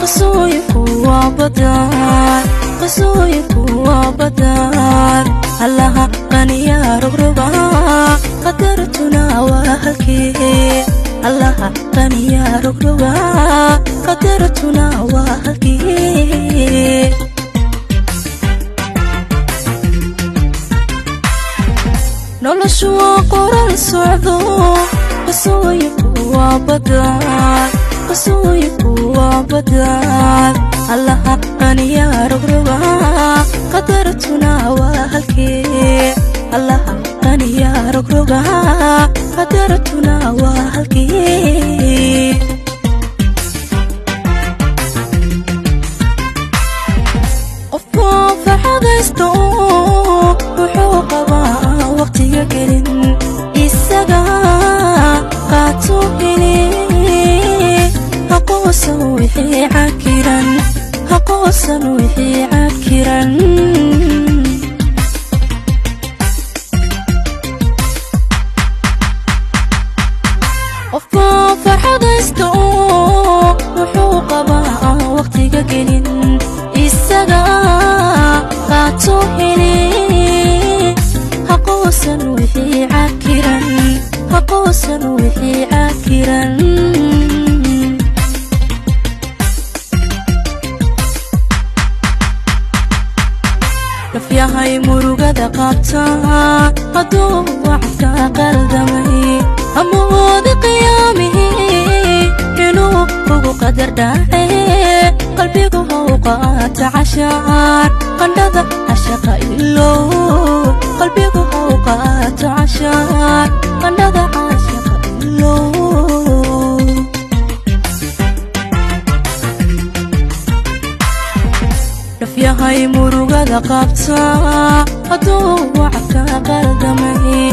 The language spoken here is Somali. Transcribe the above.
Qisooyinku waa badan, qisooyinku waa badan. Allaha qaniyaa rogroga, qadartuna waa halkii. Allaha qaniyaa rogroga, qadartuna waa halkii. Noloshu waa qoral socdo, qisooyinku waa badan, qisooyinku waa badan. Allaha qaniyaa rogroga, qadartuna waa halkii. Allaha qaniyaa rogroga, qadartuna waa halkii. Qofkuu farxadaysto wuxuu qabaa waqtiga gelin, isaga qaatuu heli. Haqoosan wixii cakiran, haqoosan wixii cakiran. Qofkuu farxadaysto wuxuu qabaa waqtiga gelin, isaga qaatuu heli. Haqoosan wixii cakiran, haqoosan wixii cakiran. Nafyahay murugada qabta hadduu wacdka qaldamay, amooda qiyaamihii inuu kugu qadar dhace. Qalbigu how qaata cashaar, qandhada cashaqa ilow. Qalbigu how qaato cashaar, qandhada cashaqa ilow. Nafyahay murugada qabta hadduu wacdka qaldamay.